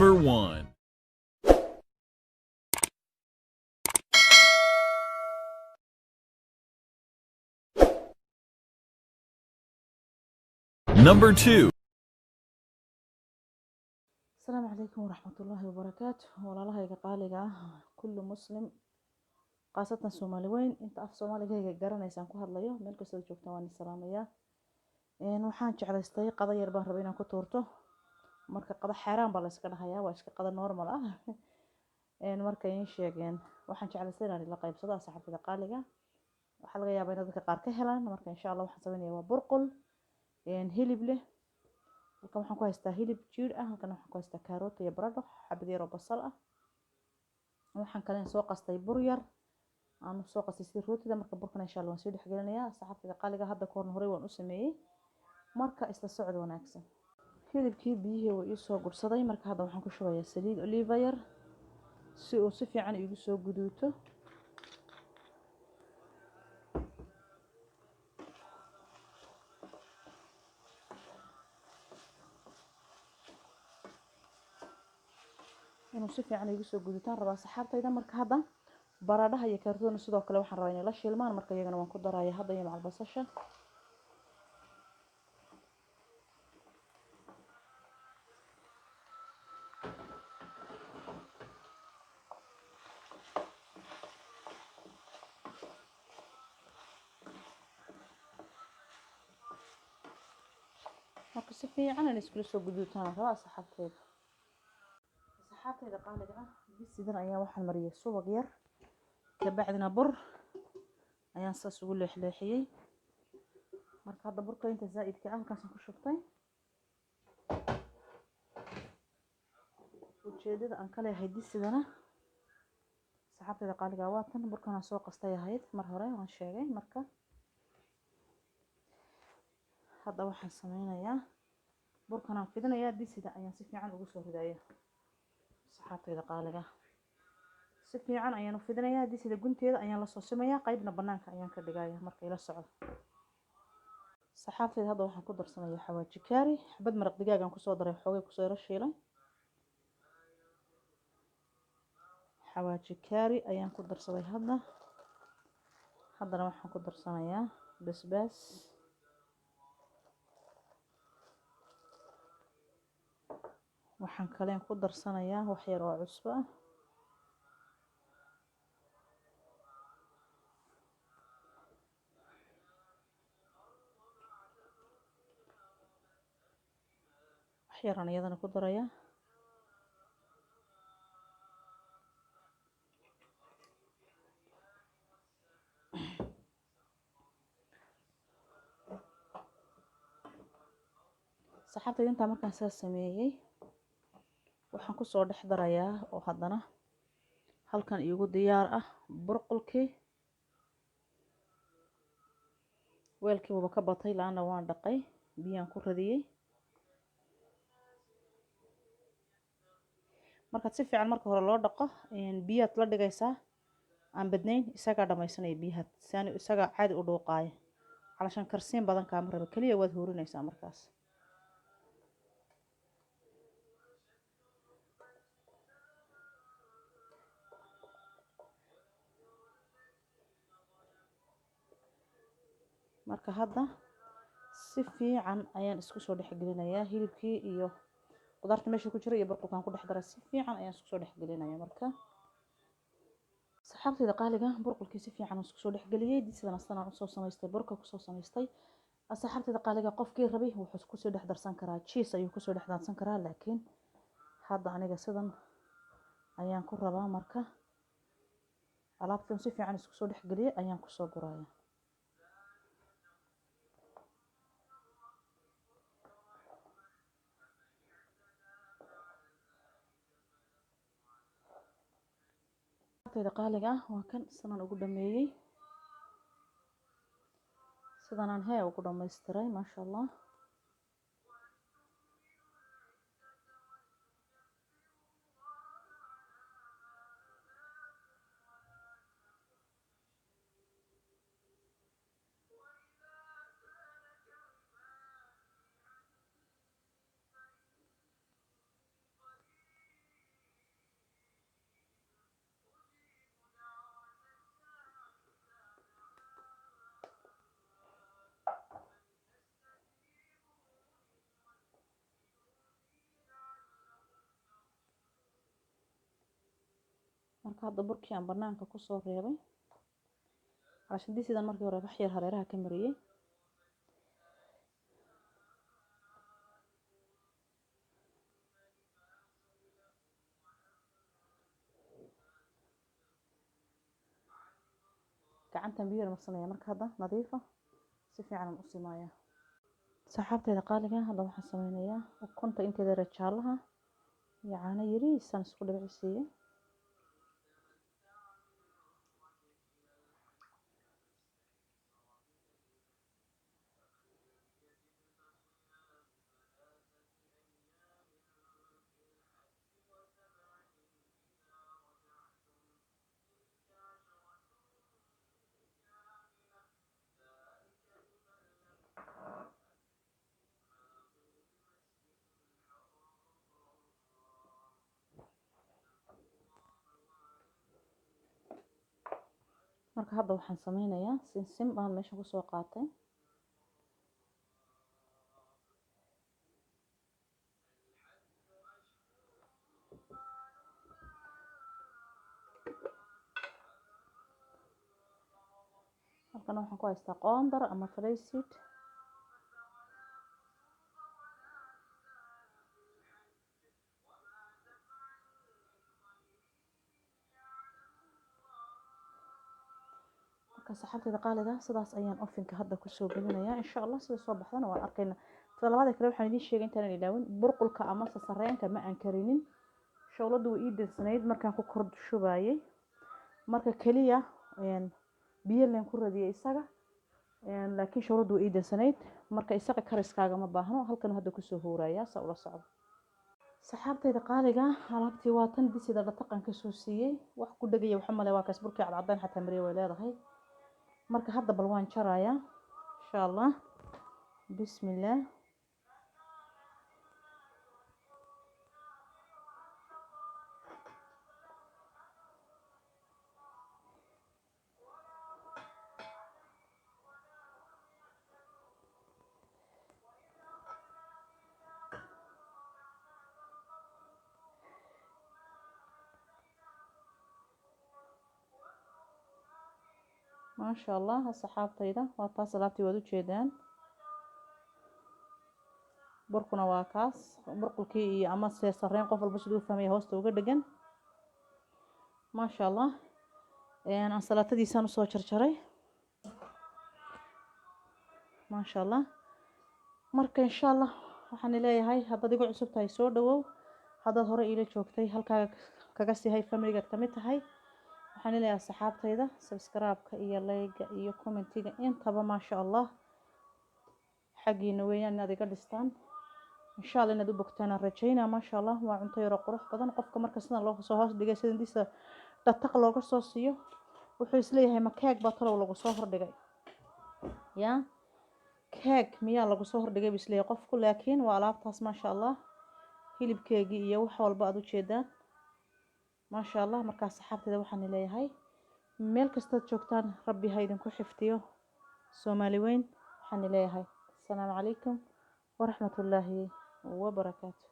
Number 1. Number 2. Asalaamu calaykum waraxmatullaahi wabarakaatu. Walaalahayga qaaliga ah, kullu muslim, khaasatan Soomaali weyn, inta af Soomaaligayga garanaysaan ku hadlayo, meel kastoo joogtaan waan salaamayaa. Waxaan jeclaystay qada yar baan rabay inaan ku tuurto. Marka qada xaaraan baa la iska dhahayaa, waa iska qada normal ah. Marka iin sheegeen waxaan jeclaystay inaan la qaybsado asxaabtayda qaaliga. Waxaa laga yaabaa in dadka qaar ka helaan. Marka insha Allah waxaan samaynayaa waa burqul hilib leh. Halkan waxaan ku haystaa hilib jiir ah, halkan waxaan ku haystaa kaaroot iyo baradho, xabad yar oo basal ah. Waxaan kale soo qastay bur yar, aan soo qastay sidii rootida. Marka burkana insha Allah waan soo dhex gelinayaa asxaabtayda qaaliga. Hadda ka horna horey waan u sameeyey. Marka isla socod wanaagsan. Hilibkii biyihii wuu ii soo gursaday. Marka hadda waxaan ku shubayaa saliid oliva yar si uu si fiican iigu soo guduuto. Inuu si fiican iigu soo guduutaan rabaa asxaabtayda. Marka hadda baradhaha iyo kaartoona sidoo kale waxaan rabaa inay la shiilmaan. Marka iyagana waan ku darayaa hadda iyo macal basasha. Marka si fiican inay iskula soo guduutaan rabaa asxaabtayda. Asxaabtayda qaaliga ah, bisidan ayaa waxaan mariyay subag yar, kabacdina bur ayaan saas ugu leexleexiyey. Marka hadda burka inta zaa'idka ah halkaasaan ku shubtay. Ujeedada aan ka leeyahay disidana asxaabtayda qaaliga ah waa tan burkan aan soo qastay ahayd mar hore waan sheegay. Marka hadda waxaan sameynayaa burkan aan fidinayaa, disida ayaan si fiican ugu soo ridayaa asxaabtayda qaaliga. Si fiican ayaan u fidinayaa, disida gunteeda ayaan la soo simayaa, qaybna banaanka ayaan ka dhigayaa. Marka ila socdo asxaabtayda. Hadda waxaan ku darsanayaa xawaaji kaari, xabad maraq digaag aan kusoo daray, xoogay kusoo yaro shiilay. Xawaaji kaari ayaan ku darsaday hadda. Haddana waxaan ku darsanayaa basbaas. Waxaan kaleen ku darsanayaa wax yar oo cusbo ah. Wax yaraan iyadana ku darayaa. Saxaabtayda, intaa markaan saas sameeyey waxaan kusoo dhex darayaa oo haddana halkan iigu diyaar ah burqulkii. Weelkii wuuba ka batay, laana waan dhaqay, biyaan ku radiyey. Markaad si fiican marka hore loo dhaqo, biyaad la dhigaysaa aan badnayn, isagaa dhamaysanaya biyaha, saani isagaa caadi u dhuuqaaya. Calashaan karsiin badan kaama rabo, keliya waad huurinaysaa markaas. Marka hadda si fiican ayaan isku soo dhex gelinayaa hilibkii iyo qudaarta meesha ku jira iyo burqulkaan ku dhex daray, si fiican ayaan isku soo dhex gelinayaa. Marka saxaabtayda qaaliga, burqulkii si fiican isku soo dhex geliyey, sidan asana usoo samaystay, burka kusoo samaystay. Asxaabtayda qaaliga, qofkii rabay wuxuu kusoo dhex darsan karaa cheese, ayuu kusoo dhex darsan karaa, laakiin hadda aniga sidan ayaan ku rabaa. Marka alaabtan si fiican isku soo dhex geliyey ayaan kusoo guraya. Asxaabtayda qaaliga ah, waa kan sidan ugu dhameeyey, sidanaan hee ugu dhamaystiray, maasha Allah. Marka hadda burkii aan banaanka kusoo reebay calashan disidan markii hore wax yar hareeraha ka mariyay. Gacantan biyo marsanaya marka hadda nadiifa si fiican u simaya. Saxaabtayda qaaliga, hadda waxaan sameynayaa ukunta inteeda rajaalaha iyo caano yariisaan isku dhibcisiiyey. Marka hadda waxaan sameynayaa simsim baan meesha ku soo qaatay. Halkan waxaan ku haystaa qoondar ama flayseed. Marka saxaabtayda qaaliga, sidaas ayaan ovenka hadda kusoo gelinayaa insha Allah. Sida soo baxdana waan arkaynaa. Talabaada kale waxaan idiin sheegay intaanan ilaawin, burqulka ama sasareenka ma aan karinin. Shawladu way ii dansanayd markaan ku kor shubayay. Marka kaliya biyo leen ku radiyay isaga, laakiin shawladu way ii dansanayd. Marka isaga kariskaaga ma baahno, halkan hadda kusoo hooraya saa ula socdo. Saxaabtayda qaaliga, alaabtii waa tan disida dhaqan ka soo siiyay, wax ku dhagaya waxa male, waa kaas burkii cadcadaan xataa mariyo way leedahay. Marka hadda bal waan jarayaa insha Allah. Bismillah. Maasha Allah, saxaabtayda, waa taas alaabtii, waad u jeedaan. Burkuna waa kaas, burqulkii iyo ama seesareen qof walba siduu fahmaya hoosta uga dhegan. Maasha Allah, ansalaatadiisaan usoo jarjaray. Maasha Allah. Marka insha Allah waxaan leeyahay, haddaad igu cusub tahay soo dhawow, haddaad hore iila joogtay halkaaga kaga sii hay, familigaad kamid tahay. Waxaan leeyahay saxaabtayda, subscribe-ka iyo like-ga iyo comment-iga intaba maasha Allah xaggiina weeyaan inaad iga dhistaan insha Allah, inaad u bogtaan aan rajaynaa. Maasha Allah, waa cunto yaro qurux badan. Qofka marka sidan loo soo hoos dhigay, sidan disa dhataq looga soo siiyo, wuxuu isleeyahay ma keeg baa talow lagu soo hordhigay? Ya keeg miyaa lagu soo hordhigay buu isleeyahay qofku, laakiin waa alaabtaas maasha Allah, hilibkeegii iyo wax walba aad u jeedaan maasha Allah. Markaa saxaabtayda waxaan leeyahay, meel kastaad joogtaan Rabbi ha idinku xifdiyo. Soomaali weyn waxaan leeyahay asalaamu calaykum waraxmatullaahi wabarakaatu.